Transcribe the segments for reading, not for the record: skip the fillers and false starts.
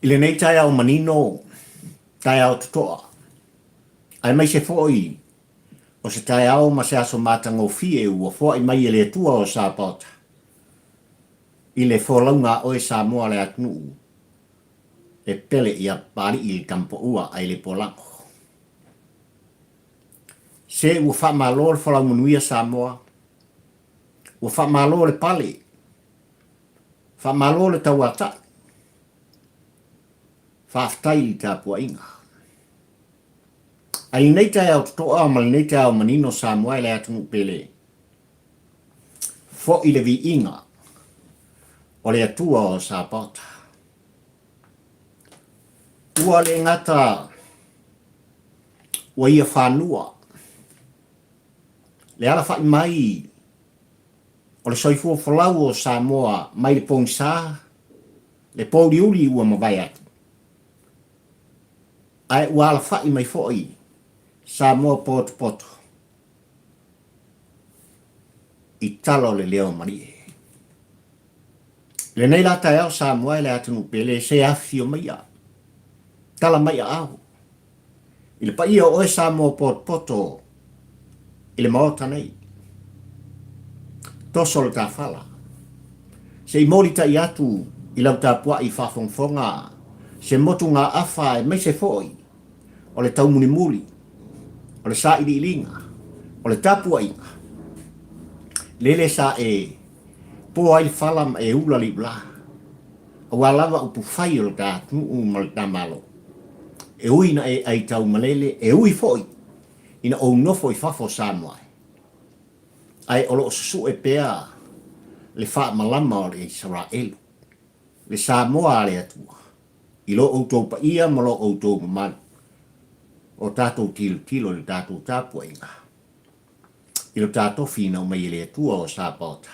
I lenei taeao manino, taeao totoa, aemaise foi o se taeao ma se aso matagofie ua foai mai e le Atua o Sapaota i le folauga a oe Samoa le atunuu e pele ia Papalii le Tamapaua ae le Polago. Se ua faamalo le folau manuia Samoa, ua faamalo le pale, faamalo le tauatai, faafetai i le tapuaiga. Ae i lenei taeao totoa ma lenei taeao manino Samoa e le atunuu pele, foi le viiga o le Atua o Sapaota. Ua le gata ua ia fanua le alafa'i mai o le soifua folau o Samoa mai le pogisa, le pouliuli ua mavae atu, ae ua alafa'i mai foi Samoa potopoto i tala o le leo malie. Lenei la taeao Samoa e le atunuu pele se afifio maia, tala mai aao i le paia o oe Samoa potopoto i le Maota nei. Toso le tafala, se i molitai atu i lau tapuai faafogafoga se motugaafa aemaise foi o le taumulimuli, o le sailiiliga, o le tapuaiga, lele sa e po ai le fala ma e ula le iulā, aua lava upufai o le ta atunuu ma le ta Malo. E ui ina e aitaumalele, e ui foi ina ou nofo i fafo o Samoa, ae o lo o susue pea le faamalama o le Isaraelu, le Samoa a le Atua, i lo outou paia ma lo outou mamalu, o tatou tilotilo i le tatou tapuaiga, i lo ta tofi na aumai e le Atua o Sapaota,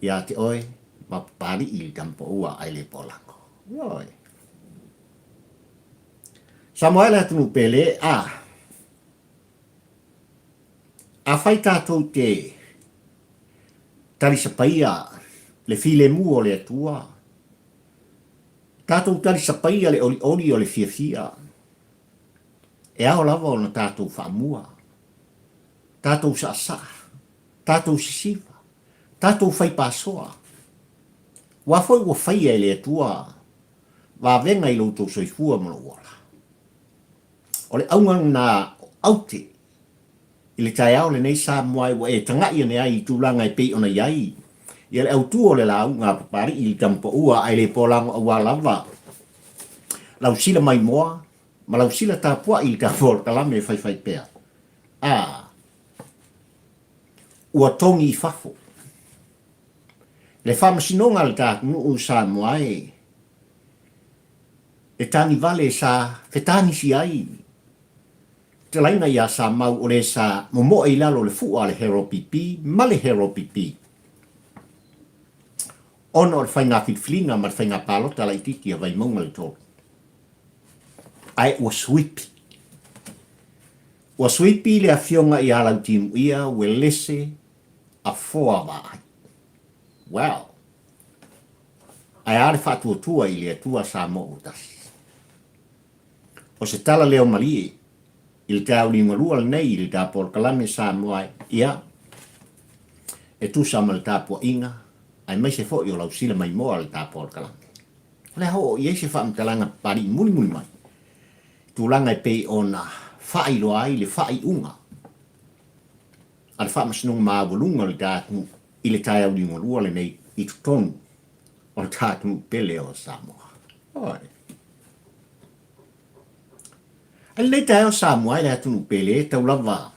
ia te oe ma Papalii le Tamapaua ae le Polago. Ioe. Samoa e le atunuu pele, a. Afai tatou te talisapaia le filemu o le Atua, Tatou talisapaia le olioli o le fiafia, e ao lava ona tatou faamua, tatou saasaa, tatou sisiva, tatou fai pasoa. Aua foi ua faia e le Atua vavega i lo outou soifua ma lou ola. O le auga lena o aute I le taeao lenei Samoa ua e taga'i ane ai i tulaga e pei ona i ai ia le autu o le lauga a Papali'i i le Tamapaua ae le polago auā lava lau sila maimoa ma lau sila tapua'i i le taua o le kalame e faifai pea. A ua togi i fafo le faamasinoga a le ta atunuu Samoa e e tagivale sa fetagisi ai Fetalaiga ia Samau o le sa momoe i lalo o le fua a le Hero PP ma le Hero PP ona o le faiga filifiliga ma le faiga palota laitiiti a Vaimauga le 3. Ae ua suipi. Ua suipi le afioga ia Lautimuia Uelese Afoa Vaai. Well, ae a le faatuatua i le Atua Samoa ua tasi. O se tala leo malie i le taeao liugalua lenei i le ta polokalame Samoa ia e tusa ma le tapuaiga aemaise foi o lau sila maimoa le ta polokalame. O le a oo i ai se faamatalaga Papalii mulimuli mai i tulaga e pei ona faailoa ai le faaiuga a le Faamasinoga Maualuga o le ta atunuu i le taeao liugalua lenei i totonu o le ta atunuu pele o Samoa. Oi. Ai lenei taeao Samoa e le atunuu pele e tau lava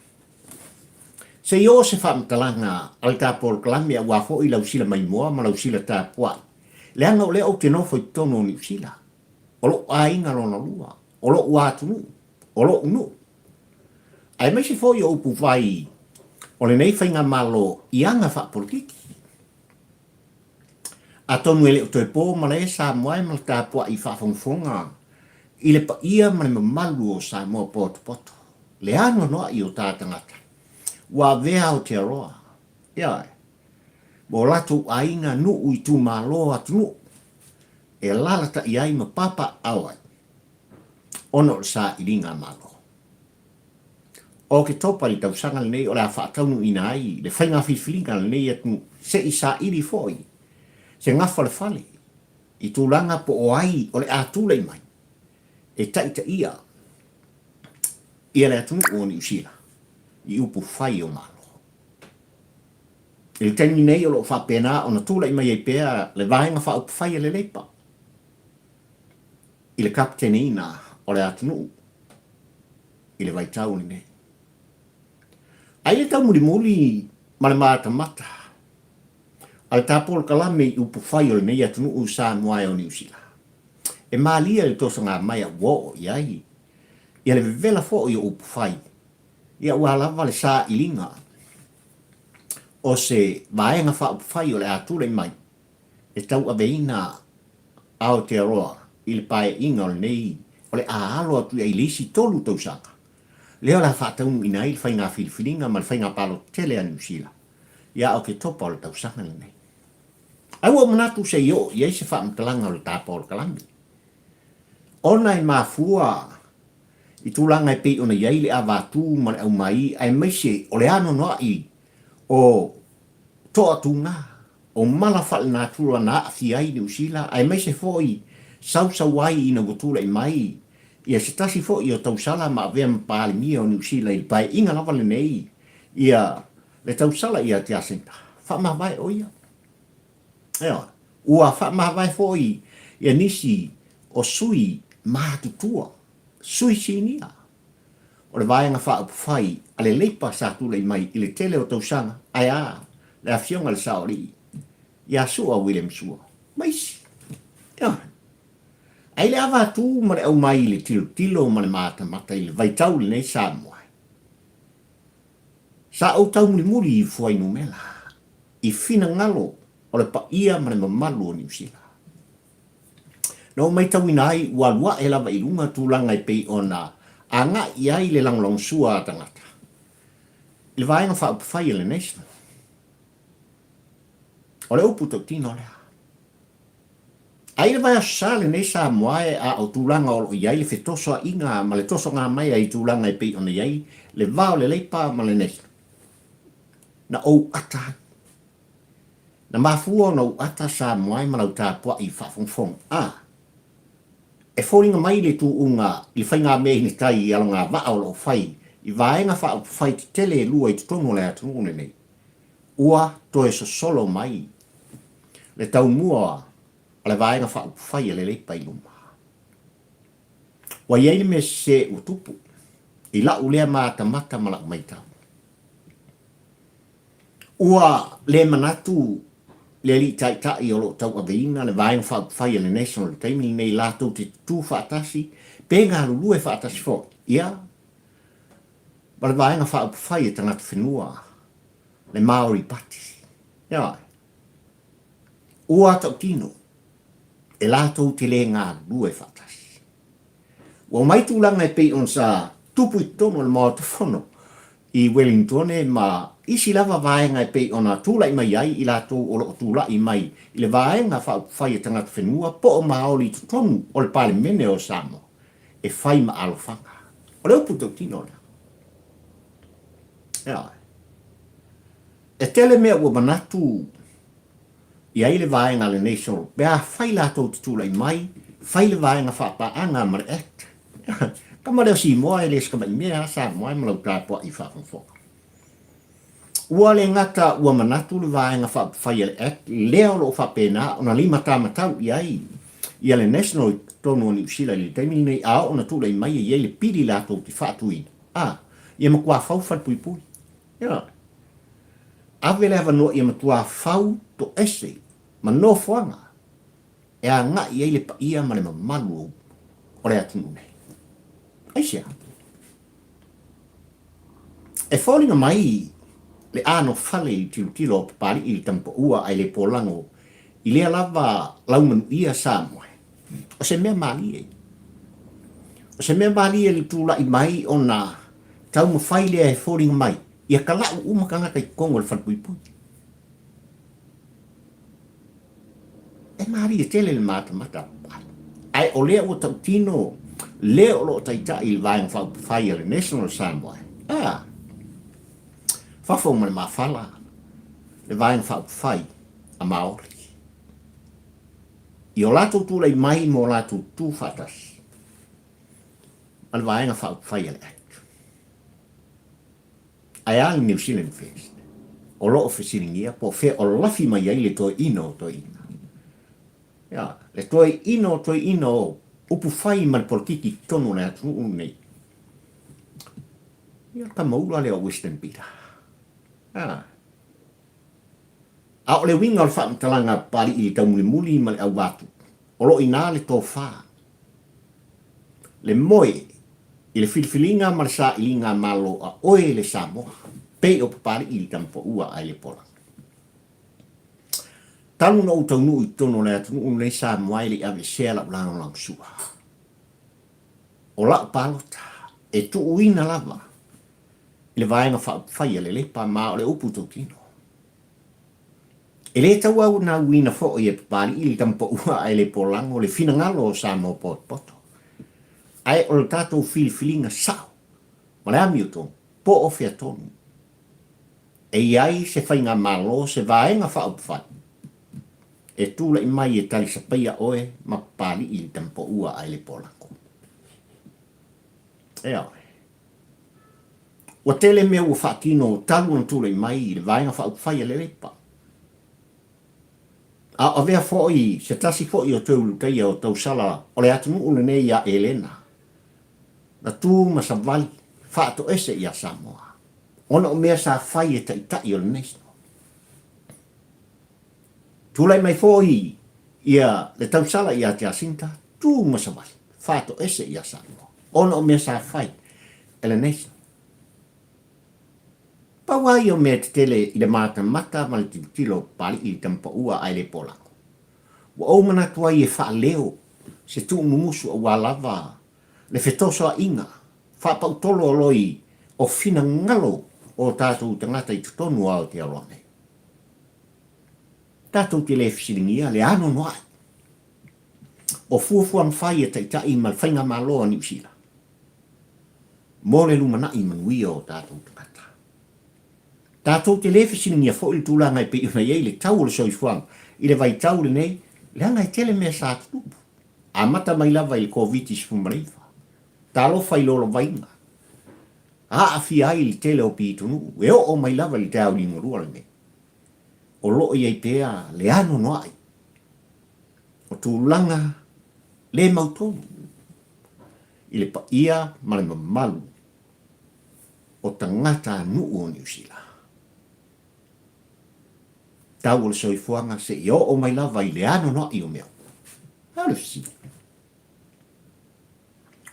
se i oo se faamatalaga a le ta polokalame aua foi lau sila maimoa ma lau sila tapuai leaga o lea ou te nofo i totonu o Niu Sila, o lo'u aiga lona lua, o lo'u atunuu, o lo'u nuu, aemaise foi o upu fai o lenei faigamalo i aga faapolokiki. Atonu e le o toe po malae Samoa e ma le tapuai faafogafoga i le paia ma le mamalu o Samoa potopoto, le anoanoai o ta tagata ua avea Aotearoa, ioe, ma o latou aiga, nuu, itumalo, atunuu. e alaalatai ai ma papaaao ai ona o le sailiga a Malo. O Oketopa i le tausaga lenei o le a faataunuuina ai le faiga filifiliga a lenei atunuu se i saili foi se gafa o le fale i tulaga po o ai o le a tulai mai e taitaia ia le atunuu o Niu Sila i upu fai o Malo. I le taimi nei o lo o faapena ona tulai mai ai pea le Vaega Faaupufai a le Leipa i le kapeteneina o le atunuu i le vaitau lenei. Ai le taumulimuli ma le matamata a le tapolokalame i upufai o lenei atunuu Samoa e o Niu Sila, e malie le tosoga mai a ua oo i ai ia le vevela foi o upufai ia ua lava le sailiga o se vaega faaupufai o le a tulai mai e tauaveina Aotearoa i le paeaiga o lenei o le a alo atu i ai i le isi 3 tausaga, lea o le a faataunuuina ai le faiga filifiliga ma le faiga palota tele a Niu Sila ia Oketopa o le tausaga lenei. Ae ua ou manatu se i oo i ai se faamatalaga o le tapa o le kalame, ona e mafua i tulaga e pei ona i ai le avatū ma le aumai aemaise o le anoanoai o toatuga o mala faalenatura na aafia ai Niu Sila aemaise foi sausau ai ina ua tulai mai ia se tasi foi o tausala ma avea ma Palemia o Niu Sila i le paeaiga lava lenei ia le tausala ia Jacinda. Faamavae o ia. Ioe. Ua faamavae foi ia nisi o sui matutua, sui sinia o le Vaega Faaupufai a le Leipa sa tulai mai i le tele o tausaga, ae a le Afioga i le Saoalii ia Sua William Sua ma isi. Ioe. Ae i le ava atu ma le aumai i le tilotilo ma le matamata i le vaitau lenei Samoa, sa ou taumulimuli i fuainumera i finagalo o le paia ma le mamalu o Niu Sila. Na ou matauina ai ua alu ae lava i luga tulaga e pei ona agai i ai le lagolagosua a tagata i le Vaega Faaupufai a le National. O le upu tautino lea. Ai le vaiaso sa lenei Samoa e a o tulaga o lo o i ai le fetosoaina ma le tosoga mai ai i tulaga e pei ona i ai le va o le Leipa ma le National. Na ou ata ai. Na mafua ona ou ata Samoa e ma lau tapuai faafogafoga. A! E foliga mai le tuuga i le faigamea i le tai i alogavaa o lo o fai i vaega faaupufai tetele e lua i totonu o le atunuu lenei. Ua toe sosolo mai le taumua o le vaega faaupufai a le Leipa i luma. Ua i ai le mea sese ua tupu i la'u lea matamata ma la'u maitau. Ua le manatu le Alii Taitai o lo o tauaveina le Vaega Faaupufai a le National i le taimi lenei latou te tutū faatasi pe galulue faatasi foi, ia, ma le Vaega Faaupufai a Tagata Whenua, le Māori Party. Ioe. Ua tautino e latou te le galulue faatasi. Ua omai tulaga e pei ona sa tupu i totonu o le Maota Fono i Wellingtone ma isi lava vaega e pei ona tulai mai ai i latou o lo o tulai mai i le Vaega Faaupufai a Tagata Whenua po o Maoli i totonu o le Palemene o Samoa e fai ma alofaga. O le upu tautino lea. Ioe. E tele mea ua manatu i ai le vaega a le National pe afai latou te tulai mai, fai le vaega faapaaga ma le Act. Kama lea o Simoa e le se tamai mea a Samoa e ma lau tapuai faafogafoga. Ua le gata ua manatu le vaega faaupufai a le Act lea o lo o faapena ona limatamatau i ai ia le National i totonu o Niu Sila i le taimi lenei a oo ona tulai mai e i ai le pili latou te faatuina, a ia matua fau falepuipui. Ioe. Ave le avanoa ia matua fau toese ma nofoaga e agai ai le paia ma le mamalu o le atunuu nei. Aisea? E foliga mai le anofale i le tilotilo o Papalii i le tamapaua ae le polago i lea lava laumanuia Samoa. O se mea malie. O se mea malie le tulai mai ona taumafai lea e foliga mai ia kala'u uma tagata i totonu o le falepuipui. E malie tele le matamata a Papalii. Ae o lea ua tautino le o lo o taitai i le Vaega Faaupufai a le National Samoa, a, fafo ma le mafala le Vaega Faaupufai a Maori i o latou tulai mai ma o latou tu faatasi ma le Vaega Faaupufai a le Act. Ae a le New Zealand First? O lo o fesiligia po o fea o lafi mai ai le toeaina o toeaina. Ia, le toeaina o toeaina o upu fai ma le polokiki i totonu o le atunuu lenei. Ia, le tamaula lea o Western Peter. A. A o le uiga o le faamatalaga a Papalii i le taumulimuli ma le auatu, o lo o i ina le tofa. Le moe i le filifiliga ma le sailiga malo a oe le Samoa, pei o Papalii i le tamapaua ae le pola. Talu na ou taunuu i totonu o le atunuu lenei Samoa e le i aveesea lau lagolagosua. O lau palota e tuuina lava i le Vaega Faaupufai a le Lepa ma o le upu tautino. E le tauaunaauina foi e Papalii le tamapaua ae le polago le finagalo o Samoa potopoto. Ae o le tatou filifiliga sao ma le amiotonu po o fea tonu e i ai se faigamalo, se vaega faaupufai e tulai mai e talisapaia oe ma Papalii le tamapaua ae le polago. Ioe. Ua tele mea ua faatino talu ona tulai mai i le Vaega Faaupufai a le Leipa. A o avea foi se tasi foi o toe ulutaia o tausala o le atunuu lenei ia Elena, na tu ma savali faatoese ia Samoa, ona o mea sa fai e taitai o le National. Tulai mai foi ia le tausala ia Jacinta, tu ma savali faatoese ia Samoa, ona o mea sa fai e le National. Pau lava ia o mea tetele i le matamata ma le tilotilo o Papalii i le tamapaua ae le polago. Ua ou manatu ai e faaleo se tuumumusu aua lava le fetosoaina faapautolo o loi o finagalo o tatou tagata i totonu o Aotearoa nei. Tatou te le fesiligia le anoanoai o fuafuaga fai a Taitai ma le Faigamalo a Niu Sila mo le lumanai manuia o tatou tagata. Tatou te le fesiligia foi le tulaga e pei ona i ai le tau o le soifuaga i le vaitau lenei, leaga e tele mea sa tutupu, amata mai lava i le Koviti-19. Talofa i lolovaiga, aafia ai le tele o pitonuu e oo mai lava i le taeao liugalua lenei. O lo o i ai pea le anoanoai o tulaga le mautonu i le paia ma le mamalu o tagatanuu o Niu Sila. Tau o le soifuaga seia oo mai lava i le anoanoai o mea uma. A o le fesili,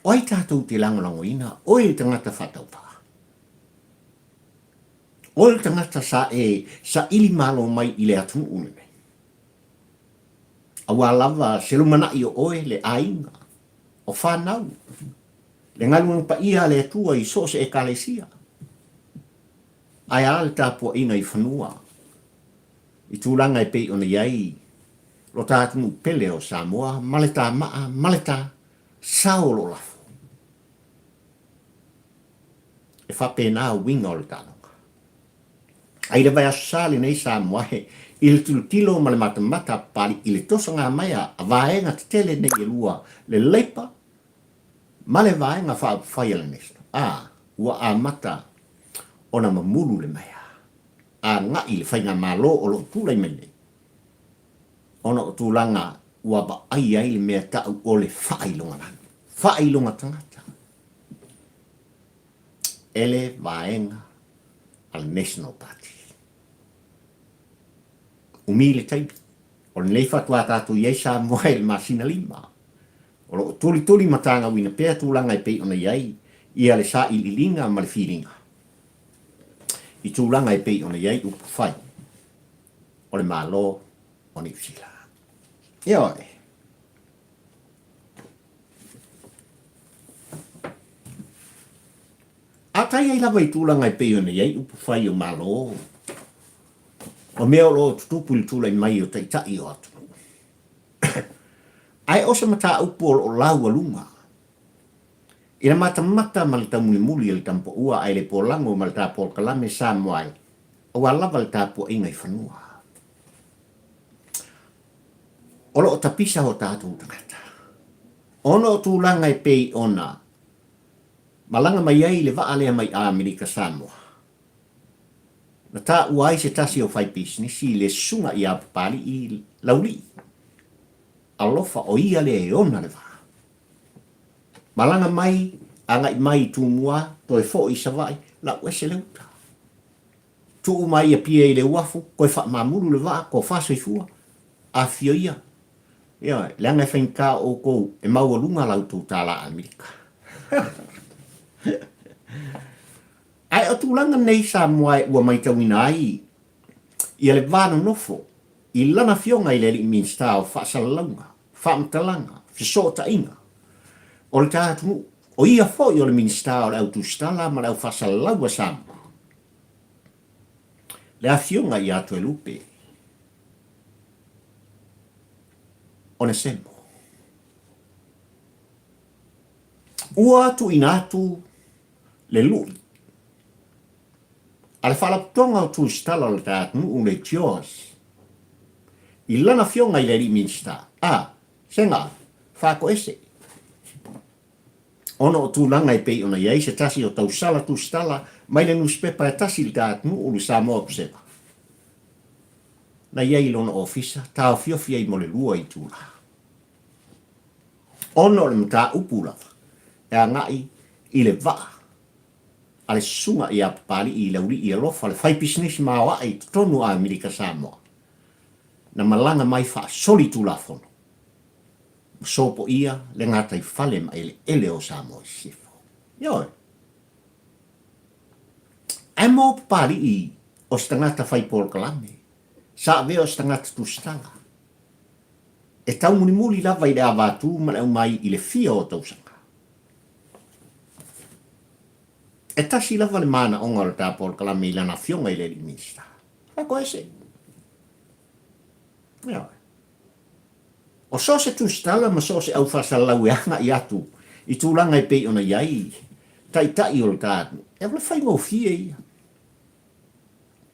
o ai tatou te lagolagoina oe le tagata faatauvaa? Oe le tagata sa e saili malo mai i le atunuu lenei. Aua lava se lumanai o oe le aiga, o fanau, le galuega paia a le Atua i so o se Ekalesia. Ae a le tapuaiga i fanua, i tulaga e pei ona i ai lo ta atunuu pele o Samoa ma le ta maa ma le ta sao o lo o lafo. E faapena uiga o le taaloga. A i le vaiaso sa lenei Samoa he i le tilotilo ma le matamata a Papalii i le tosaga mai a vaega tetele nei e lua, le Leipa ma le Vaega Faaupufai a le National, a ua amata ona mamulu le maea agai i le faigamalo o lo o tulai mai nei ona o tulaga ua vaai ai le mea tau o le faailoga lanu, faailoga tagata e le Vaega a le National Party. Umi le taimi, o lenei faatoa tatou i ai Samoa i le masina lima. O lo o tulituli ma tagauina pea tulaga e pei ona i ai ia le sailiiliga ma le filiga i tulaga e pei ona i ai upu fai o le Malo o Niu Sila. Ioe. A tai ai lava i tulaga e pei ona i ai upu fai o Malo, o mea o lo o tutupu i le tulai mai o taitai o atunuu. Ae o se mataupu o lo o laualuga i le matamata ma le taumulimuli a le Tamapoua ae le polago ma le ta polokalame Samoa e aua lava le tapuaiga i fanua. O lo o tapisa o tatou tagata ona o tulaga e pei ona malaga mai ai le vaa lea mai Amerika Samoa. Na taua ai se tasi o faipisinisi le susuga ia Papalii Laulii. Alofa o ia lea e ona le vaa. Malaga mai, agai mai i Tumua, toe foi i Savaii, lau ese le uta. Tuu mai Apia i le uafu, toe faamamulu le vaa, tofa soifua, afifio ia. Ioe, leaga e faigata o outou e maualuga la outou tālā Amerika. Ae o tulaga nei Samoa e ua maitauina ai ia le va nonofo i lana afioga i le alii Minisita o Faasalalauga, Faamatalaga, Fesootaiga o le ta atunuu, o ia foi o le Minisita o le Au Tusitala ma le Au Faasalalau a Samoa, le afioga ia Toelupe Onesemo. Ua tuuina atu le lui a le Faalapotopotoga o Tusitala o le ta atunuu le CHOS i lana afioga i le alii Minisita, a, sega, faatoese, ona o tulaga e pei ona i ai se tasi o tausala tusitala mai le nusipepa e tasi i le ta atunuu le Samoa Observer. Na i ai i lona ofisa, taofiofi ai mo le lua itula. Ona o le mataupu lava e agai i le vaa a le susuga ia Papalii i Laulii Alofa, le faipisinisi maoae i totonu o Amerika Samoa, na malaga mai faasolitulafono ma sopoia le gataifale ma eleele o Samoa i Sisifo. Ioe. Ae mo Papalii o se tagata fai polokalame, sa avea o se tagata tusitala, e taumulimuli lava i le avatū ma le aumai i le fia o tausaga. E tasi lava le manaoga o le ta polokalame i lana afioga i le alii Minisita. Faatoese. Ioe. O so o se tusitala ma so o se aufaasalalau e agai atu i tulaga e pei ona i ai taitai o le ta atunuu, e o le faigofie ia.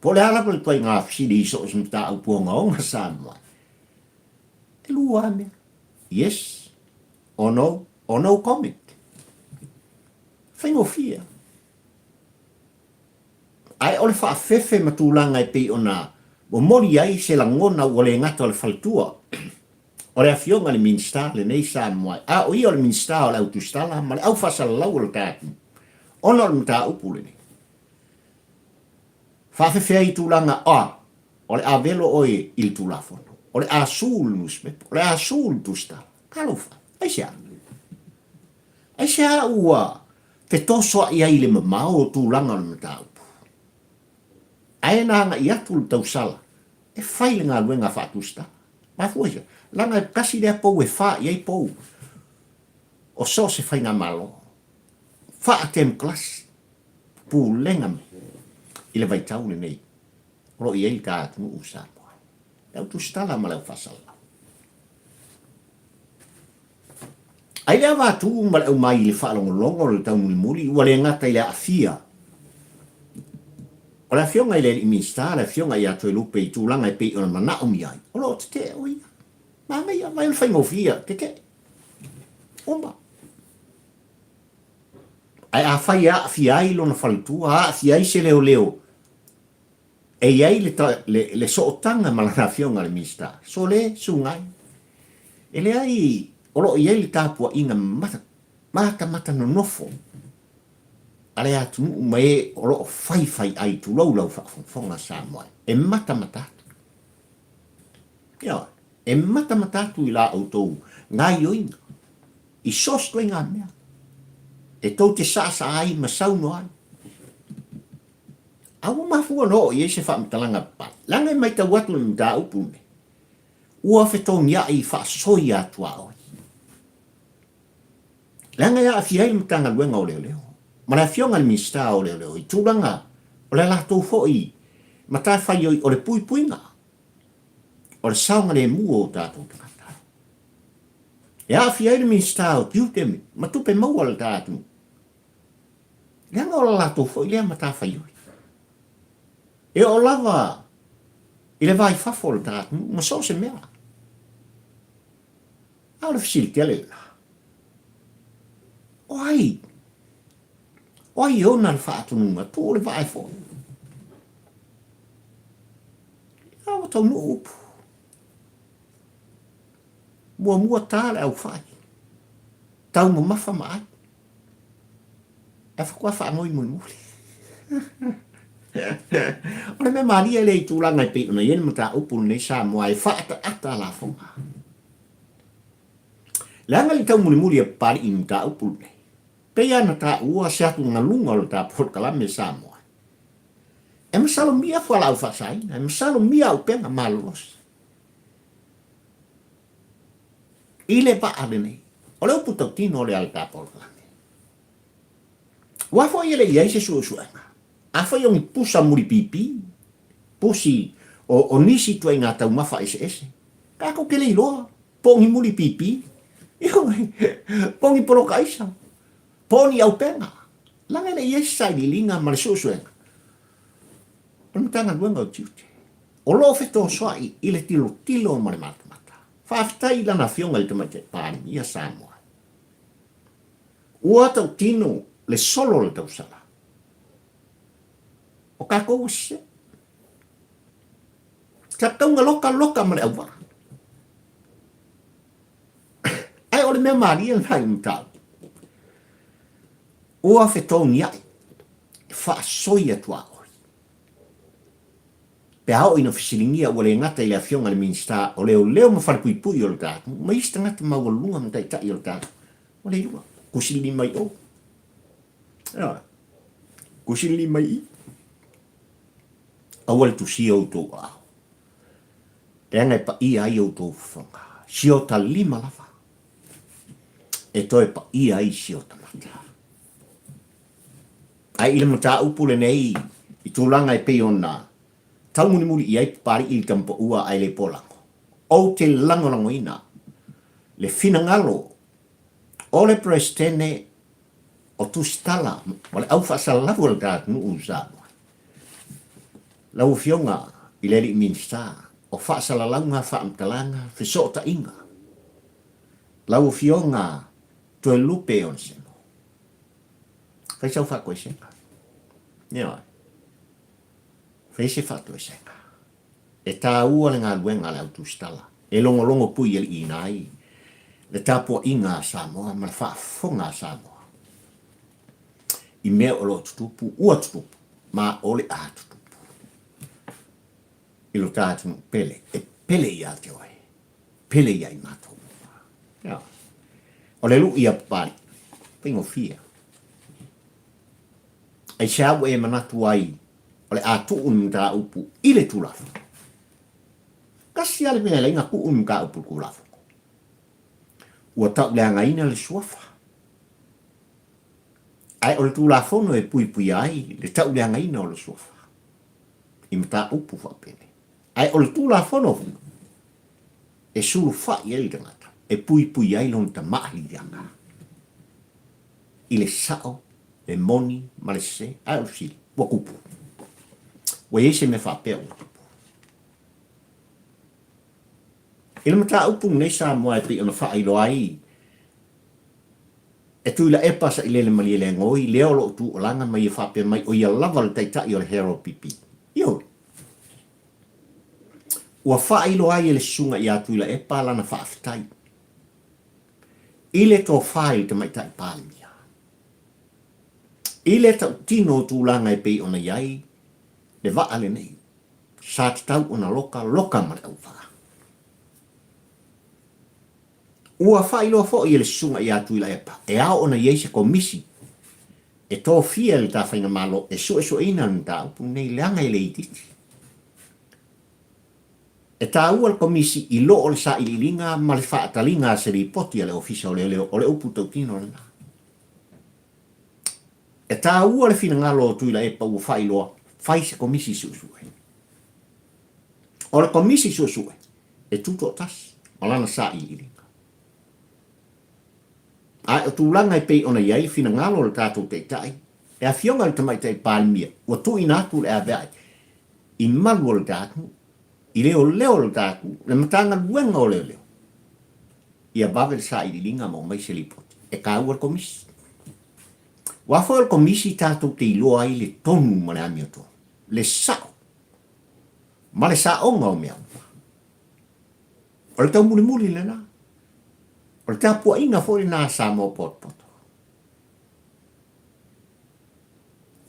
Po o le a lava le ituaiga fesili i so o se mataupu ogaoga Samoa, e lua lava mea, yes or no, or no comment. Faigofie lava. Ae o le faafefe ma tulaga e pei ona momoli ai se lagona ua le gata o le faletua o le Afioga i le Minisita lenei Samoa, a o ia o le Minisita o le Au Tusitala ma le Au Faasalalau o le ta atunuu, ona o le mataupu lenei. Faafefe ai i tulaga a o le a velo oe i le Tulafono, o le a su le nusipepa, o le a su le tusitala. Talofa, aisea? Aisea ua fetosoa'i ai i le mamao o tulaga o le mataupu? Ae na agai atu le tausala e fai le galuega faatusitala. Mafua aisea? Leaga e tasi lea pou e fa i ai pou o so o se faigamalo faatemokarasi pulega mai i le vaitau lenei o lo o i ai le ta atunuu o Samoa. Le au tusitala ma le au faasalalau. Ai le avatu ma le aumai i le faalogologo o le taumulimuli ua le gata i le aafia o le afioga i le alii Minisita, le afioga ia Toelupe i tulaga e pei ona manaomia ai, o lo o tetee o ia. Manaia, vai o le faigofie, tetee. Uma. Ae afai e aafia ai lona faletua, aafia ai se leoleo, e i ai le, le, le sootaga ma lana afioga i le Minisita, sole, sugai. E leai, o lo o i ai le tapuaiga matamata nonofo a le atunuu ma e o lo o faifai ai, tulou lau faafogafoga Samoa, e matamata atu. Ioe, e matamata atu i la outou gaioiga. I so o se ituaiga mea e tou te saasaa ai ma saunoa ai. A ua mafua ona oo i ai se faamatalaga papale, leaga e matau atu i le mataupu lenei, ua fetogiai faasoia atuaoi. Leaga e aafia ai le Matagaluega o Leoleo ma le Afioga i le Minisita o Leoleo i tulaga o le latou foi matafaioi o le puipuiga o le saogalemu o tatou tagata. E aafia ai le Minisita o Tiute ma Tupe Maua o le ta atunuu. Leaga o le latou foi lea matafaioi. E oo lava i le va i fafo o le ta atunuu ma so o se mea. A o le fesili tele lena, o ai? O ai e ona le faatonuga? Tuu le vaa e foi. A ua taunuu upu. Muamua ta le aufai, taumamafa ma ai. Ae faatoa faanoi mulimuli. O le mea malie lea i tulaga e pei ona i ai le mataupu lenei Samoa e faaataata lafoga. Leaga le taumulimuli a Papalii i le mataupu lenei. Pei lava ona taua se atugaluga o le ta polokalame Samoa. E masalomia fualaau faasaina, e masalomia auupega malolosi. I le vaa lenei, o le upu tautino lea a le ta polokalame. Ua foi e le i ai se suesuega. Afai o ni pusa mulipipi, pusi o, o nisi ituaiga taumafa eseese, tatou te le iloa po o ni mulipipi, ioe, po o ni poloka aisa, po o ni aupega. Leaga e le i ai se sailiiliga ma le suesuega o le Matagaluega o Tiute. O lo o fetosoai i le tilotilo ma le matamata. Faafetai i lana Afioga i le Tamaitai Palemia Samoa. Ua tautino le solo o le tausala. O tatou ua sese. Sa tauga loka loka ma le auvaa. Ae o le mea malie lena i mataupu. Ua fetogiai, faasoi atuaoi. Pe a oo ina fesiligia ua le gata i le Afioga i le Minisita o Leoleo ma Falepuipui o le ta atunuu ma isi tagata maualuluga ma taitai o le ta atunuu, ua le iloa. Kusilili mai o. Ioe. Kusilili mai i. Aua le tusia outou aao. Leaga e paia ai outou fofoga. Siota lima lava e toe paia ai siota mata. Ae i le mataupu lenei i tulaga e pei ona taumulimuli i ai Papali'i i le tamapaua ae le polago, ou te lagolagoina le finagalo o le Peresetene o Tusitala ma le Aufaasalalau o le ta atunuu i Samoa. Lau Afioga i le Alii Minisita o Faasalalauga, Faamatalaga, Fesootaiga, lau Afioga Toelupe Onesemo, Fai sau faatoesega. Ioe. Fai se faatoesega. E tāua le galuega a le au tusitala e logologo puialiiina ai le tapuaiga a Samoa ma le faafofoga a Samoa i mea o lo o tutupu, ua tutupu, ma o le a tutupu i lo ta atunuu pele, e pele ia te oe. Pele ia i matou uma. Ioe. O le luʻi a Papalii, faigofie. Aisea ua e manatu ai o le a tuu le mataupu i le Tulafono? Tasi lava le mea e ala ai ona tuu le mataupu i le Tulafono. Ua tauleagaina le suafa. Ae o le Tulafono e puipuia ai le tauleagaina o le suafa i mataupu faapenei. Ae o le Tulafono foi e sulufai ai le tagata, e puipui ai lona tamaaliiaga i le sao, le moni ma le sese. Ae o le fesili, ua tupu? Ua i ai se mea faapea ua tupu? I le mataupu lenei Samoa e pei ona faailoa ai e Tuilaepa Sailele Malielegaoi lea o lo o tuualaga ma ia faapea mai o ia lava le taitai o le HRPP. Ioe. Ua faailoa ai e le Susuga ia Tuilaepa lana faafetai i le tofa i le Tamaitai Palemia, i le tautino o tulaga e pei ona i ai le vaa lenei, sa tatau ona loka, loka ma le auvaa. Ua faailoa foi e le Susuga ia Tuilaepa e ao ona i ai se komisi e tofia e le ta Faigamalo e suesueina le mataupu lenei leaga e le itiiti. E taua le komisi i lo o le sailiiliga ma le faataliga a se lipoti a le Ofisa o Leoleo o le upu tautino lena. E taua le finagalo o Tuilaepa ua faailoa fai se komisi suesue. O le komisi suesue e tutoatasi ma lana sailiiliga. Ae o tulaga e pei ona i ai le finagalo o le tatou Taitai, le Afioga i le Tamaitai Palemia, ua tuuina atu le aveae i malu o le ta atunuu, i leoleo o le ta atunuu, le Matagaluega o Leoleo, ia vave le sailiiliga ma aumai se lipoti. E taua le Komisi. Aua foi o le Komisi tatou te iloa ai le tonu ma le amiotonu, le sao ma le saoga o mea uma. O le taumulimuli lena. O le tapuaiga foi lena a Samoa potopoto.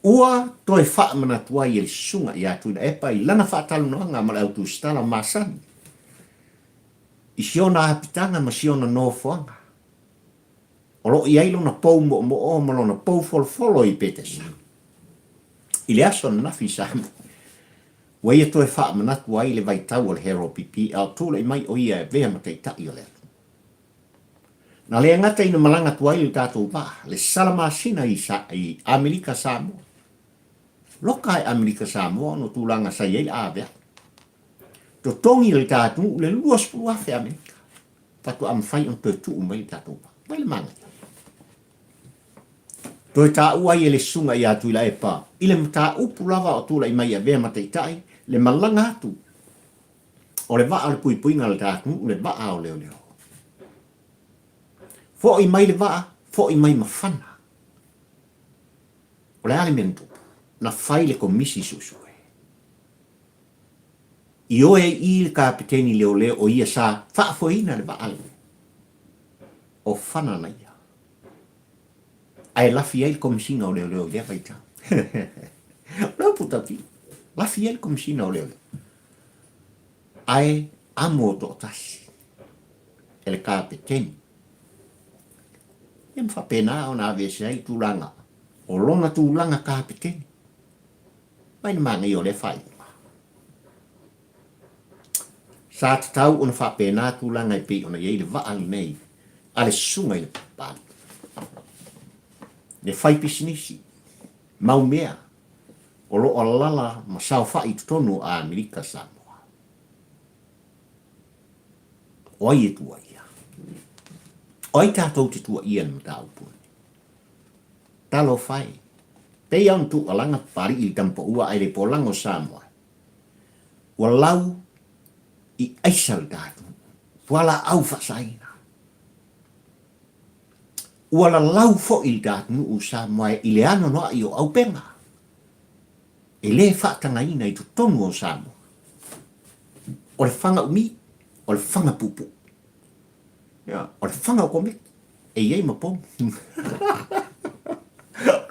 Ua toe faamanatu ai e le Susuga ia Tuilaepa i lana faatalanoaga ma le au tusitala masani i si ona apitaga ma si ona nofoaga o lo o i ai lona pou moomoo ma lona pou folofolo i Petesa i le aso ananafi i Samoa. Ua ia toe faamanatu ai le vaitau o le HRPP a o tulai mai o ia e avea ma Taitai o le atunuu. Na le gata ina malaga atu ai le tatou vaa, le sala masina i i Amerika Samoa. Loka e Amerika Samoa ona o tulaga sa i ai le aveae. Totogi e le ta atunuu le 20,000 Amerika faatoa mafai ona toe tuu mai le tatou vaa. Vaai le manaia. Toe taua ai e le Susuga ia Tuilaepa i le mataupu lava o tulai mai e avea ma Taitai le malaga atu o le vaa o le puipuiga a le ta atunuu, le vaa o leoleo. Foi mai le vaa, foi mai ma fana. O le a le mea na tupu? Na fai le komisi suesue. Ioe ai i le kapeteni leoleo o ia sa faafoeina le vaa lenei. O fana na ia. Ae lafi ai le Komesina o Leoleo i lea vaitau. O le upu tautino, lafi ai le Komesina o Leoleo. Ae amo toatasi e le Kapeteni. Ia ma faapena ona aveese ai tulaga o lona tulaga Kapeteni. Mai le manaia o lea faaiuga. Sa tatau ona faapena tulaga e pei ona i ai le vaa lenei a le susuga i le Papalii. Le fai pisinisi, mau mea, o lo o alala ma saofai i totonu o Amerika Samoa. O ai e tuuaia? O ai tatou te tuuaia i le mataupu lenei? Talofa e! Pei lava ona tuualaga Papalii i le tamapaua ae le polaga o Samoa. Ua lau i aisa le ta atunuu, fualaau faasaina. Ua lalau foi le ta atunuu Samoa i le anoanoai o aupega e le faatagaina i totonu o Samoa. O le faga umi, o le faga puupuu, o le faga o komiti e i ai ma pomu.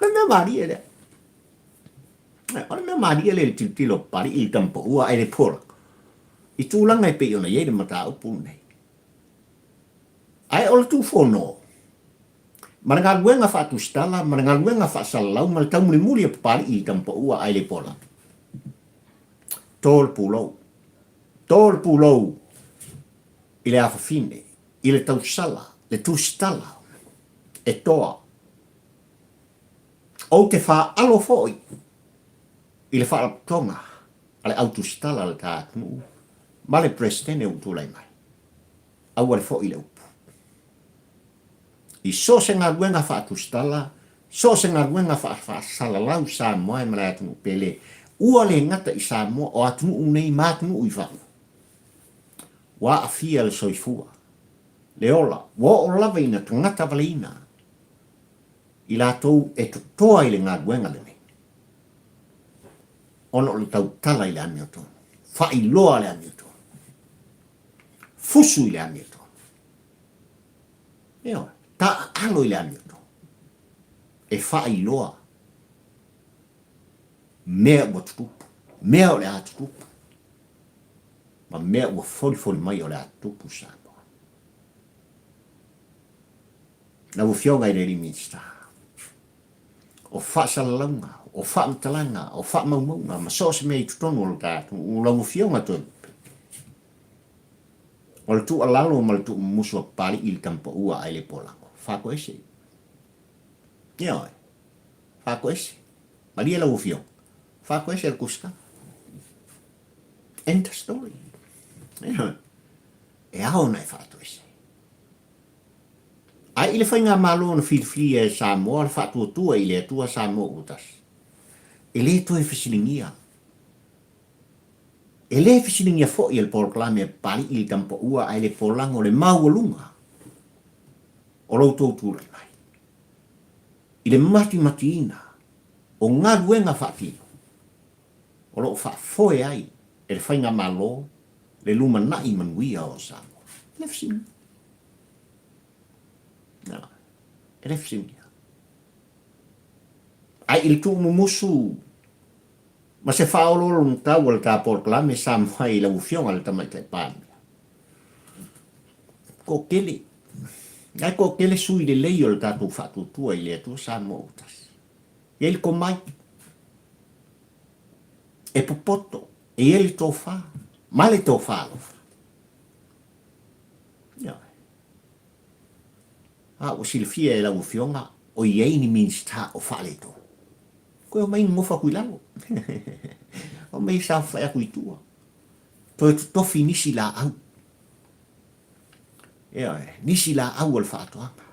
O le mea malie lea. O le mea malie lea i le tilotilo o Papalii i le tamapaua ae le pola i tulaga e pei ona i ai le mataupu lenei. Ae o le tufono ma le galuega faatusitala ma le galuega faasalalau ma le taumulimuli a Papalii i le tamapaua ae le pola, to le pulou, to le pulou i le afafine, i le tausala, le tusitala e toa. Ou te faalo foi i le faalapotopotoga a le au tusitala a le ta atunuu ma le Peresetene ua tulai mai. Aua le foi le upu. I so o se galuega faatusitala, so o se galuega faasalalau Samoa e ma le atunuu pele, ua le gata i Samoa, o atunuu nei ma atunuu i fafo, ua aafia le soifua, le ola, ua oo lava ina tagata valeina i latou e totoa i le galuega lenei, ona o le tautala i le amiotonu, faailoa le amiotonu, fusu i le amiotonu, ioe, taaalo i le amiotonu, e faailoa mea ua tutupu, mea o le a tutupu, ma mea ua folifoli mai o le a tutupu Samoa. Lau Afioga i le Minisita, o faasalalauga, o faamatalaga, o faamaumauga ma so o se mea i totonu o le ta atunuu, lau Afioga Toelupe, o le tuualalo ma le tuumumusu a Papalii i le tamapaua ae le polago, faatoese. Ioe, faatoese. Malie lau Afioga, faatoese le tusitala. End of story. Ioe, e ao ona e faatoese. Ae i le Faigamalo na filifilia e Samoa le Faatuatua i le Atua Samoa ua tasi, e le toe fesiligia. E le fesiligia foi e le polokalame a Papalii le Tamapaua ae le polago le maualuga o lo outou tulai mai i le matimatiina o galuega faatino o lo o faafoe ai e le Faigamalo le lumanai manuia o Samoa. E le fesiligia. E le fesiligia. Ae i le tuumumusu ma se faaoloologatau a le ta polokalame Samoa i lau Afioga i le Tamaitai Palemia, toatele, la e toatele sui lelei o le tatou faatuatua i le Atua Samoa ua tasi. E i ai le tomai, e popoto, e i ai le tofa, ma le tofa alofa. Ioe. A ua silafia e lau Afioga o i ai ni Minisita o faaletonu. Toe omai nonofo atu i lalo. Omai e saofai atu i tua. Toe totofi nisi laau. Ioe, nisi laau o le faatoaga.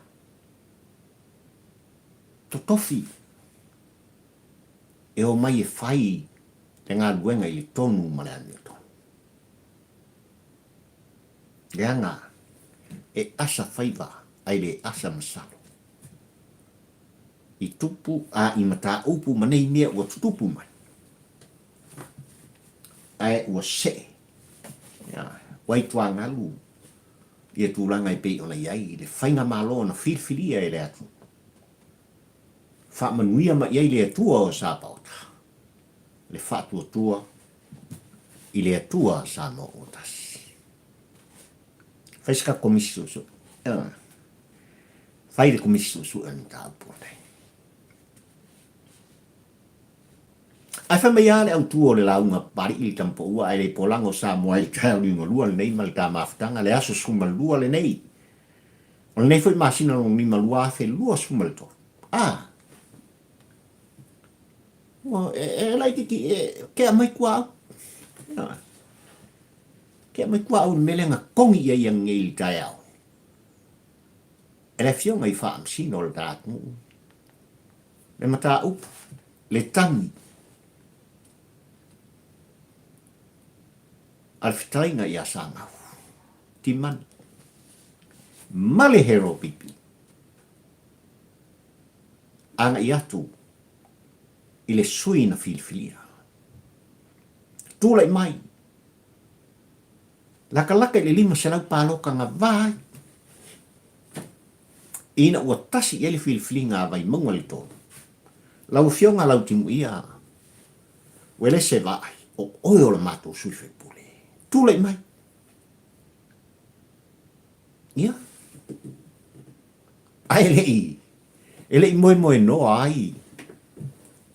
Totofi e omai e fai le galuega i le tonu ma le amiotonu. Leaga e asa faiva ae le asa masalo. I tupu a i mataupu ma nei mea ua tutupu mai, ae ua see, ua aituagalu ia tulaga e pei ona i ai le faigamalo na filifilia e le atunuu. Faamanuia mai ai le Atua o Sapaota, le faatuatua i le Atua Samoa ua tasi. Fai se tatou komisi suesue. Fai le komisi suesue o le mataupu lenei. Ae fai mai lava le autu o le lauga Papalii le Tamapaua ae le polaga o Samoa i le taeao liugalua lenei ma le ta mafutaga le aso 12 lenei o lenei foi masina lona lima 2023. Ah! Ua e, e laititi e ke aumai kuaau. Ke aumai kuaau i le mea lea na togi i ai ananei i le taeao. E le afioga i faamasino o le ta atunuu. Le mataupu, le tagi a le fetalaiga ia Samau. Timani. Ma le Hero Pipi. Agai atu i le sui na filifilia. Tulai mai, lakalaka i le 500 paloka na va ai, ina ua tasi i ai le filifiliga a Vaimauga le tolu. Lau Afioga Lautimuia, Uelese Vaai, o oe o le matou sui faipule. Tulai mai. Ia. Ae le i, e le i moemoenoa ai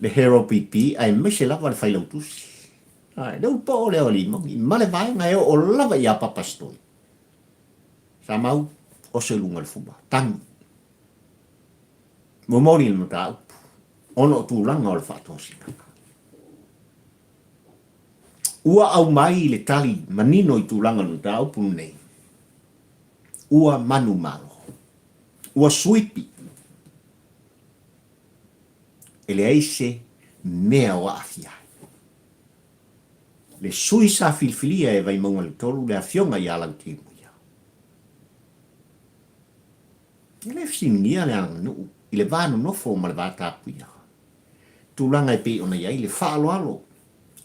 le Hero PP aemaise lava le Failautusi. Ae, le ulu poo lea o Limogi, ma le vaega e oo lava ia Papa Stoi. Sa mau, oso i luga o le fua, tagi. Momoli le mataupu, ona o tulaga o le faatosinaga. Ua aumai le tali manino i tulaga o le mataupu lenei. Ua manumalo. Ua suipi. E leai se mea o aafia ai. Le sui sa filifilia e Vaimauga le 3 le afioga ia Lautimuia. E le fesiligia le aganuu i le va nonofo ma le va tapuia. Tulaga e pei ona i ai le faaaloalo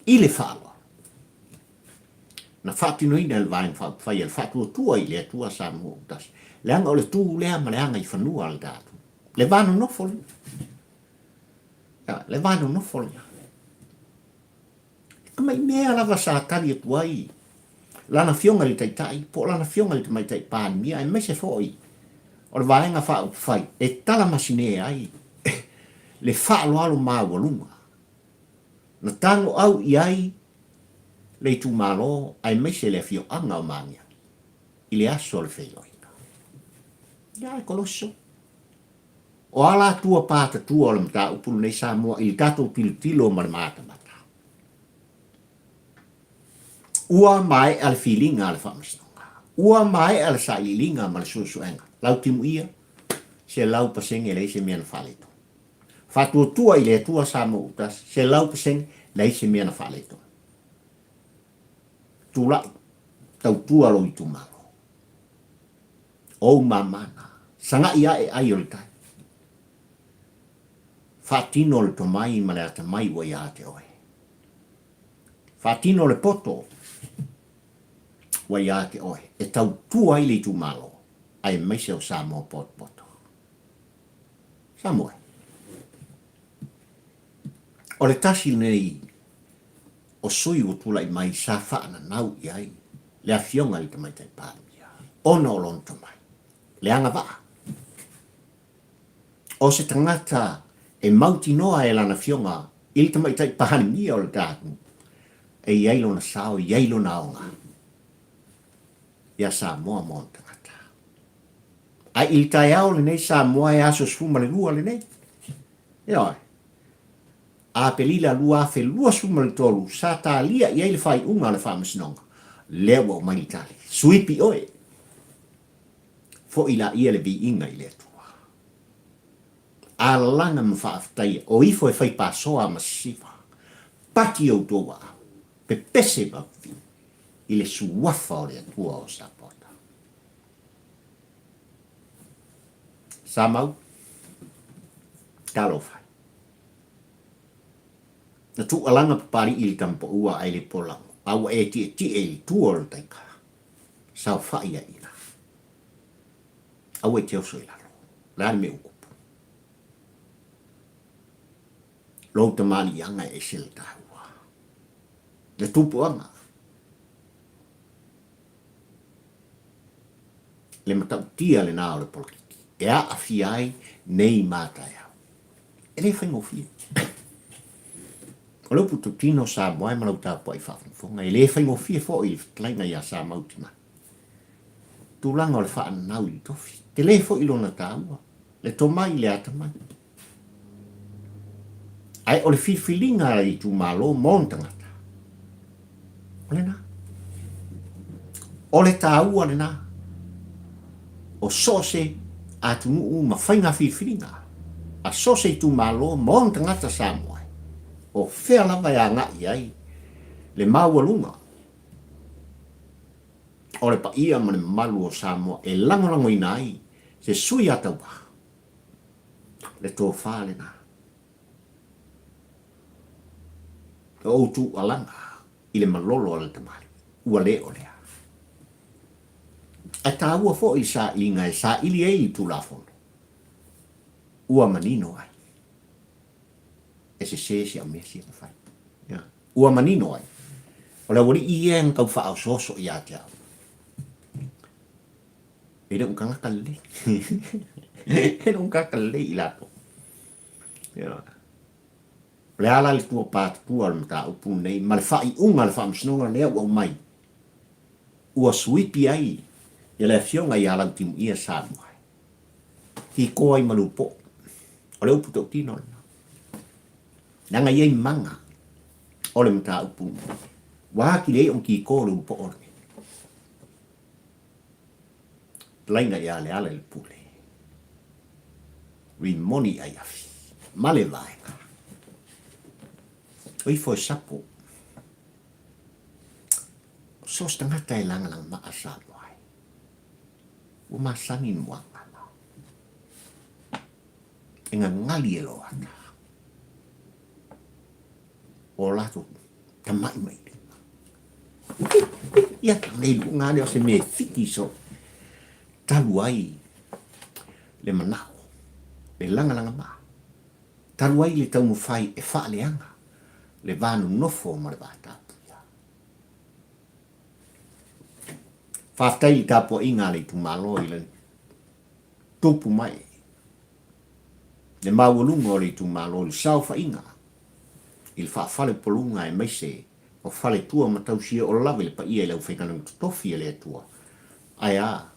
i le faaaloalo. Na faatinoina e le Vaega Faaupufai a le Faatuatua i le Atua Samoa ua tasi, leaga o le tu lea ma le agaifanua a le tatou. Le va nonofo lea. Le va nonofo lea. E tamai mea lava sa tali atu ai lana afioga i le Taitai po o lana afioga i le Tamaitai Palemia aemaise foi o le Vaega Faaupufai e talamasine ai le faaaloalo maualuga na tagoau i ai le itumalo aemaise le afioaga o Magiagi i le aso o le feiloaiga. Ia e koloso. O a la tua patatua o le mataupu lenei Samoa i le tatou tilotilo ma le matamata? Ua maea le filiga a le Faamasinoga. Ua maea le sailiiliga ma le suesuega. Lautimuia. 100% leai se mea na faaletonu. Faatuatua i le Atua Samoa ua tasi, 100% leai se mea na faaletonu. Tulai, tautua lou itumalo. Ou mamana, sagai ae ai o le tai. Faatino le tomai ma le atamai ua ia te oe. Faatino le poto ua ia te oe e tautua ai le itumalo aemaise o Samoa potopoto. Samoa e. O le tasi lenei o sui ua tulai mai sa faananau i ai le Afioga i le Tamaitai Palemia ona o lona tomai, le agavaa. O se tagata e mautinoa e lana Afioga i le Tamaitai Palemia o le ta atunuu e i ai lona sao, e i ai lona aoga iā Samoa ma ona tagata. Ae i le taeao lenei Samoa e aso 12 lenei, ioe, Aperila 2023 sa talia i ai le faaiuga a le Faamasinoga, lea ua aumai le tali, Suipi oe! Foi laia le viiga i le Atua. Alalaga ma faafetaia, o ifo e fai pasoa ma sisiva. Pati outou aao, pepese vavivi i le suafa o le Atua o Sapota. Samau, Talofa e. Na tuualaga Papalii i le tamapaua ae le polago, a ua e tietie i le tua o le taika. Saofai ai i ina. Aua e te oso i lalo. O le a le mea ua tupu? Lou tamaliiaga e ese le taua. Le tupuaga. Le matautia lena o le polokiki e aafia ai nei ma taeao. E le faigofie. O le upu tautino o Samoa e ma lau tapuai faafogafoga, e le faigofie foi le fetalaiga ia Samau Timani. Tulaga o le faananau i le tofi, tele foi lona taua, le tomai, le atamai. Ae o le filifiliga a le itumalo ma ona tagata, o lena. O le taua lena o so o se atunuu ma faiga filifiliga a so o se itumalo ma ona tagata Samoa, o fea lava e agai ai le maualuga o le paia ma le mamalu o Samoa e lagolagoina ai se sui a tauva, le tofa lena. O ou tuualaga i le malolo a le tamalii, ua le o lea. Ae taua foi le sailiga e saili ai le Tulafono, ua manino ai, e sese si au mea sia na fai. Ua manino ai, o le aualii ia e na tau faaosooso ia te au. E le o ni tagata lelei. E le o ni tagata lelei i latou. O le a la le tuapatutua o le mataupu lenei ma le faaiuga a le Faamasinoga lea ua aumai, ua suipi ai le Afioga ia Lautimuia Samoa i koa i Malupo. O le upu tautino lena. Leaga e i ai maga o le mataupu lenei. Ua atili ai ona kiko le ulupo lenei. Laina ia Lealailepule. Rimoni Aiafi ma le vaega. O ifo e sapo. So o se tagata e lagalaga maa Samoa ai. Ua masani i muagala. E gagali e loata. O latou tamai mai lima. Ia nei luga lea o se mea e fiti so. Talu ai le manao, le lagalaga maa. Talu ai le taumafai e faaleaga le va nonofo ma le va tapuia. Faafetai i le tapuaiga a le itumalo i le tupu mai le maualuga o le itumalo i le saofaiga i le faafalepoluga aemaise o faletua ma tausia o lave le paia i le aufaigaluega totofi a le Atua. Ae a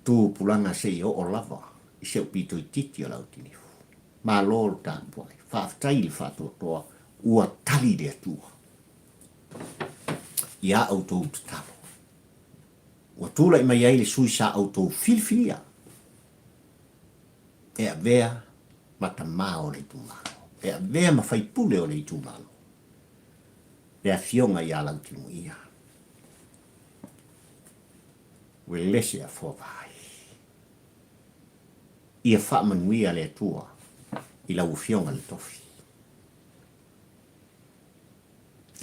tupulaga seia oo lava i si au pito itiiti o le autinifu. Malo le tapuai. Faafetai i le faatoatoa ua tali le Atua i a outou tatalo. Ua tulai mai ai le sui sa outou filifilia. E avea ma tamā o le itumalo, e avea ma faipule o le itumalo, le Afioga ia Lautimuia Uelese Afoavai. Ia faamanuia le Atua i lau Afioga le tofi.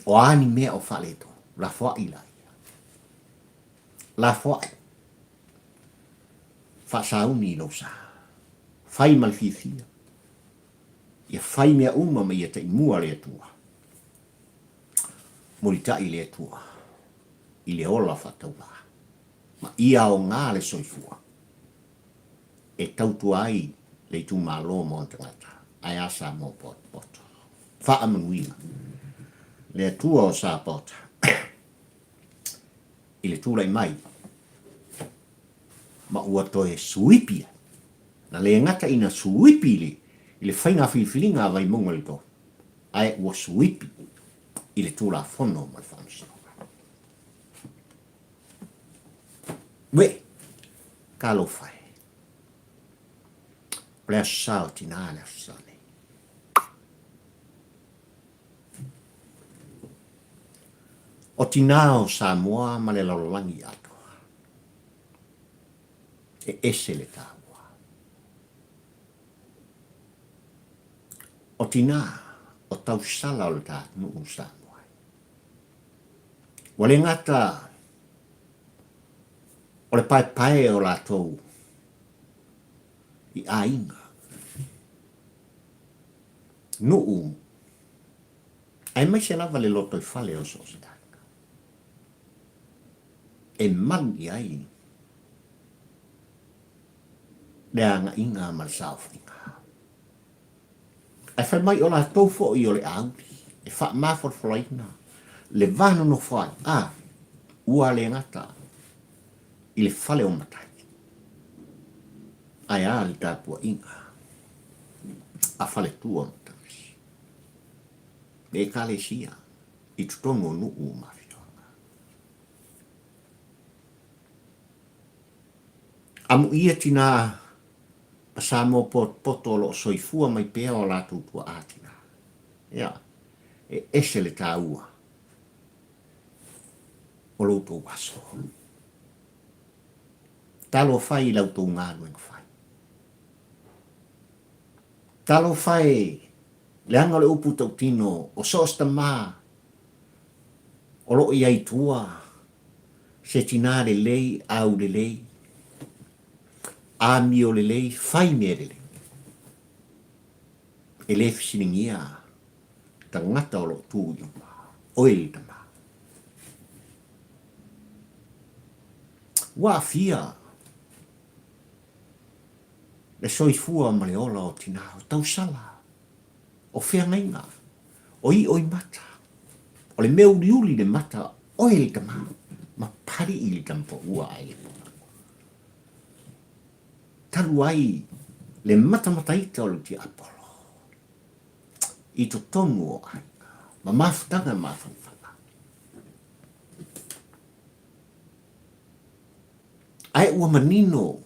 O a ni mea o faaletonu, lafoai laia. Lafoai. Faasauni i lou sa. Fai ma le fiafia. Ia fai mea uma ma ia taimua le Atua. Mulitai le Atua i le ola faatauvaa ma ia aoga le soifua e tautua ai le itumalo ma ona tagata. Ae a Samoa potopoto. Faamanuia le Atua o Sapota i le tulai mai ma ua toe suipi ai. Na le gata ina suipi i le, i le faiga filifiliga a Vaimauga i le 3, ae ua suipi i le Tulafono ma le Faamasinoga. Uē! Talofa e! O le Aso Sa o Tinā le Aso Sa nei. O tinā o Samoa ma le lalolagi atoa. E ese le taua. O tinā, o tausala o le ta atunuu o Samoa. Ua le gata o le paepae o latou i aiga, nuu, aemaise lava le lotoifale o so o se aiga e malu i ai le agaiga ma le saofaiga. Ae fai mai o latou foi o le auli e faamafolafolaina le va nonofo ai, a ua le gata i le fale o matai, ae a le tapuaiga a faletua ma tausi le Ekalesia i totonu o nuu ma afioaga. Amuia tinā ma Samoa potopoto o lo o soifua mai pea o latou tuaa tinā. Ia, e ese le tāua o lo outou aso. Talofa i la outou galuega fai. Talofa e, leaga o le upu tautino, o so o se tamā o lo o i ai i tua, se tinā lelei, aulelei, amio lelei, fai mea lelei. E le fesiligia tagata o lo o tu i luma, oe le tamā. Ua aafia le soifua ma le ola o tinā, o tausala, o feagaiga, o i'oimata, o le mea uliuli le mata, oe le tamā, ma pali'i le tamapaua ae le pola. Talu ai le matamataita o le tiapolo i totonu o aiga ma mafutaga mafanafana. Ae ua manino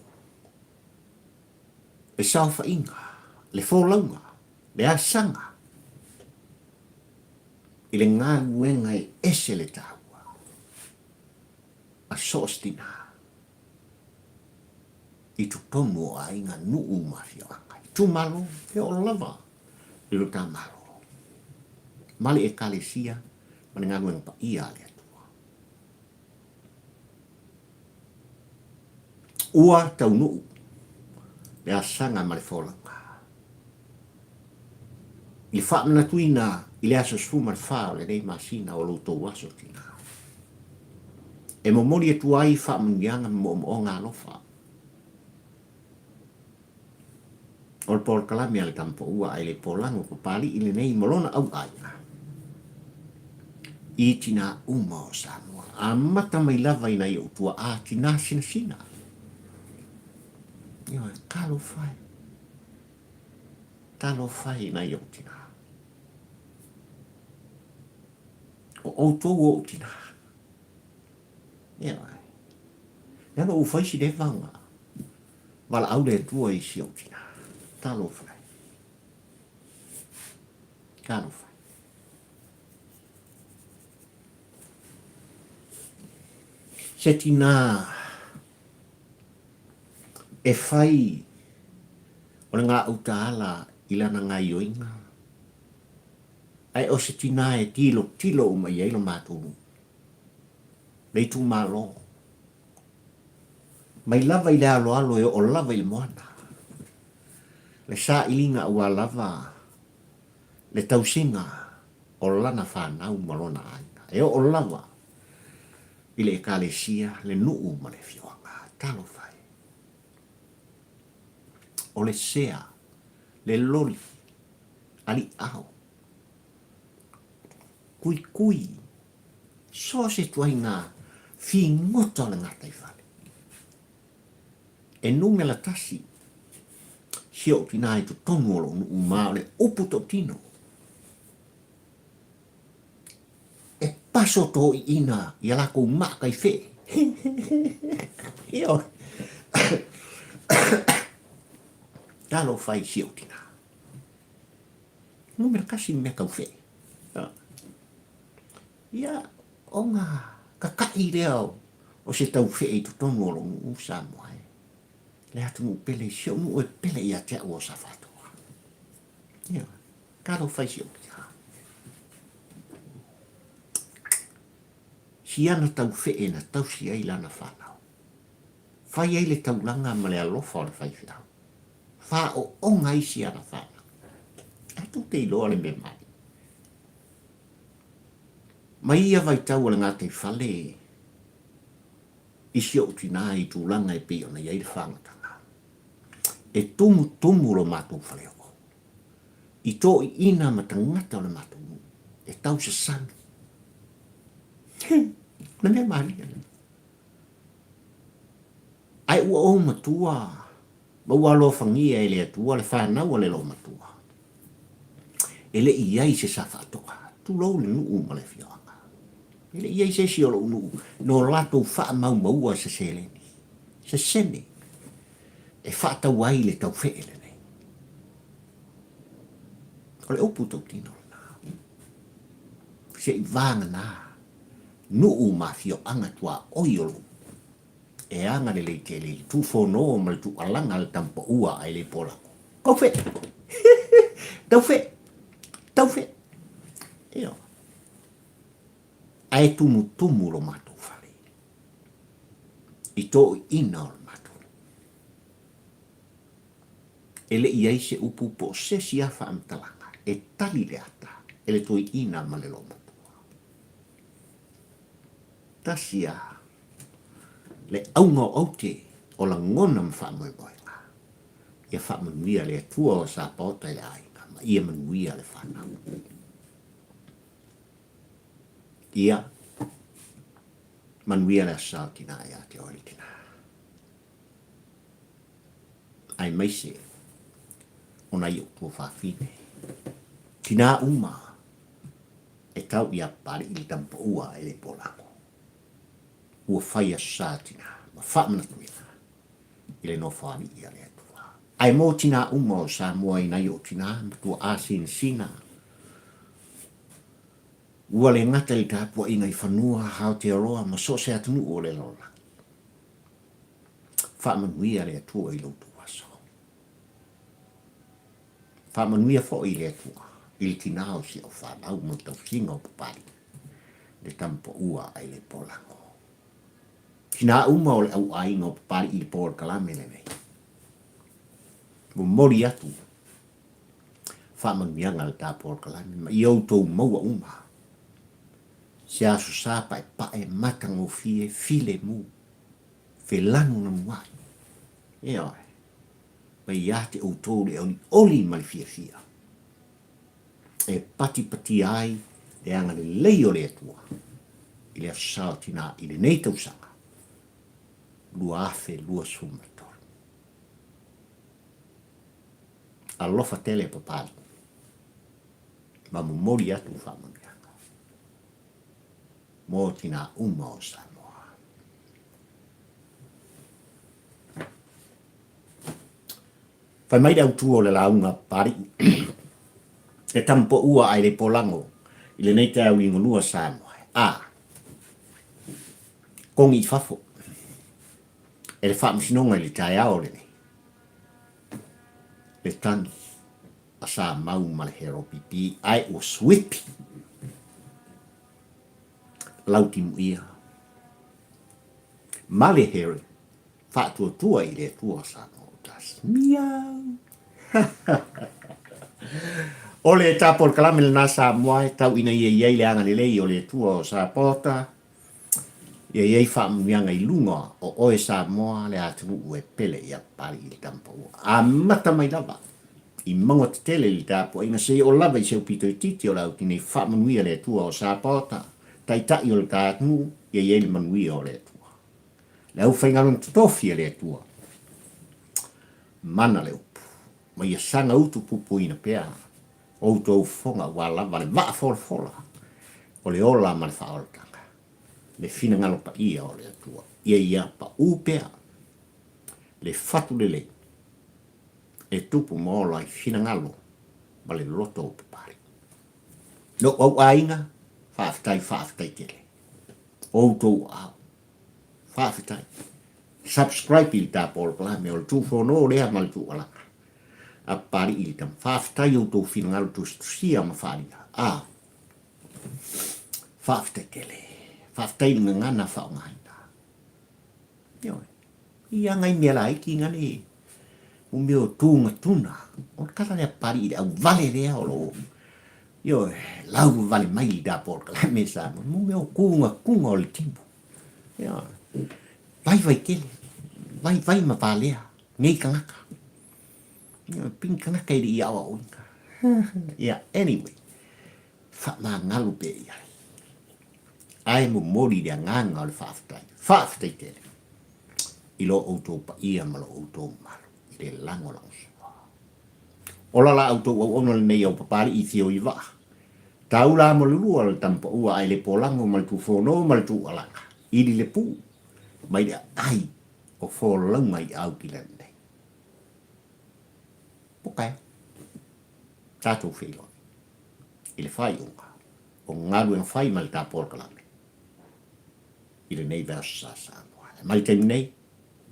le saofaiga, le folauga, le asaga i le galuega e ese le taua a so o se tinā i totonu o aiga, nuu ma afioaga, itumalo e oo lava i lo ta Malo ma le Ekalesia ma le galuega paia a le Atua. Ua taunuu le asaga ma le folauga. I le faamanatuina i le aso 14 o lenei masina o lo outou aso tinā, e momoli atu ai faamanuiaga ma moomooga alofa o le polokalame a le Tamapaua ae le Polago Papali'i lenei ma lona auaiga i tinā uma o Samoa, amata mai lava i nai ou tuaa tinā sinasina. Ioe, talofa e, talofa e i nai ou tinā. O outou ou tinā. Ioe. Leaga ua fai si levaga. Valaau le Atua i si ou tinā. Talofa e. Talofa e. Se tinā e whai o le ngāuta ala i lana gaioiga, ae o se tinā e tilotilo uma i ai lo matou nuu, le itumalo, mai lava i le aloalo e oo lava i le moana, le sailiga aua lava le tausiga o lana fanau ma lona aiga, e oo lava i le Ekalesia, le nuu ma le afioaga. Talofa e! O le sea, le loli, aliao, kuikui, so se tuaiga figota o le gataifale. E numera tasi si ou tinā i totonu o lou nuu ma o le upu tautino. E paso toiina i a lakou maa kai fee. Ioe. Talofa i si ou tinā. Numera tasi le mea tau fee. Ia, ona kakaʻi lea o se tau fee i totonu o lou nuu Samoa e. Le atunuu pele, si ou nuu e pele ia te au o Safatoa. Ia, talofa i si ou tinā. Si ana tau fee na tausi ai lana whanau. Fai ai le taulaga ma le alofa o le faifeau. Whaoonga ai si ana whanau. A tou te iloa le mea mai. Mai ia vaitau o le gataifale i si ou tinā i tulaga e pei ona i ai le fagotanga. E tumutumu lo matou faleoo i toeaiina ma tagata o le matou nuu e tausasami. He, o le mea malie lena. Ae ua ou matua ma ua alofagia e le Atua le fanau a le loomatua. E le i i ai se sa faatoa, tulou le nuu ma le afioaga. E le i i ai se isi o lou nuu no latou faamaumaua se seleni, se sene e faatau ai le taufee lenei. O le upu tautino lena. Se i vagana nuu ma afioaga tuaoi o lou E agalelei tele i le tuufono ma le tuualaga a le tamapaua ae le polago. Taufe! Taufe! Taufe! Ioe. Ae tumutumu lo matou fale i toeaiina o le matou nuu. E le i ai se upu po o se isi lava faamatalaga e tali le ata e le toeaina ma le loomatua. Tasi a le auga o aute o lagona ma faamoemoega, ia faamanuia le Atua o Sapaota i le aiga ma ia manuia le fanau. Ia manuia le aso sa o tinā ia te oe le tinā. Aemaise o nai ou tuafafine. Tinā uma e tau ia Papali'i le tamapaua e le polago. Ua fai aso sa tinā ma faamanatuina i le Nofoalii a le Atua. Ae mo tinā uma o Samoa i nai ou tinā ma tuaa sinasina, ua le gata i le tapuaiga i fanua, Aotearoa ma so o se atunuu o le lalolagi. Faamanuia le Atua i lo outou aso. Faamanuia foi le Atua i le tinā o si au fanau ma le tausiga o Papalii, le tama paua ae le polago. Tinā uma o le au aiga o Papalii i le polokalame lenei. Momoli atu faamanuiaga a le ta polokalame ma ia outou maua uma se aso sa paepae matagofie filemu felanunanuai. Ioe. Mai ia te outou le olioli ma le fiafia, e patipatia ai le agalelei o le Atua i le Aso Sa o Tinā i lenei tausaga 2023. Alofa tele Papalii, ma momoli atu faamanuiaga mo tinā uma o Samoa. Fai mai le autu o le lauga a Papalii, E tama poua ae le polago i lenei taeao i gonua Samoa e. A. Kogi i fafo e le Faamasinoga i le taeao lenei. Le tagi a Samau ma le Heropipi ae ua suipi Lautimuia ma le Here faatuatua i le Atua Samoa o tasi. Miau! O le tapolokalame lena Samoa e tau ina ia i ai le agalelei o le Atua o Sapota, ia i ai faamanuiaga i luga o oe Samoa le atunuu e pele ia Papalii i le Tamapaua. Amata mai lava i mauga tetele i le tapuaiga seia oo lava i se upito itiiti o le autinei faamanuia le Atua o Sapota, Taitai o le ta atunuu, ia i ai le manuia o le Atua. Le aufaigaluega totofi a le Atua, mana le upu, ma ia saga utu pupuina pea outou fofoga aua lava le vaa folafola o le ola ma le faaolataga, le finagalo paia o le Atua. Ia ia pau pea le fatu lelei e tupu ma ola i finagalo ma le loto o Papalii. Lou au aiga, faafetai, faafetai tele. Outou aao. Faafetai. Subscribe i le ta polokalame o le Tuufono lea ma le Tuualaga a Papalii i le tama. Faafetai i outou finagalo tusitusia ma faaalia. A. Faafetai tele. Faafetai i le gagana faaaogaina. Ioe. Ia ngai mea laiti ngane mo mea o tuga tuna. O le tala lea Papalii i le auvale lea o lo o Ioe, lau vale mai i da polokalame Samoa, mo mea o kuga kuga o le tino. Ioe, vaivai tele, vaivai ma valea nei tagata. Ioe, pei ni tagata e le i aoaoina. Ia, anyway, faamagalo pea i ai. Ae momoli le agaga o le faafetai, faafetai tele i lo outou paia ma lo outou mamalu i le lagolagosua. Ola la outou auauna lenei au Papalii i fio i vaa. Taula mo le lua le tamapaua ae le polago ma le tufono ma le tuualaga ili le pu mai le aai o folauga i Aukilani nei. Poka e tatou feiloai i le faaiuga o galuega fai ma le ta polokalame i lenei vaiaso sa Samoa. Mai le taimi nei,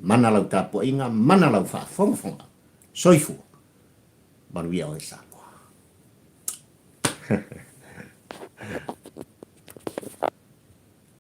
mana lau tapuaiga, mana lau faafogafoga. Soifua. Manuia oe Samoa.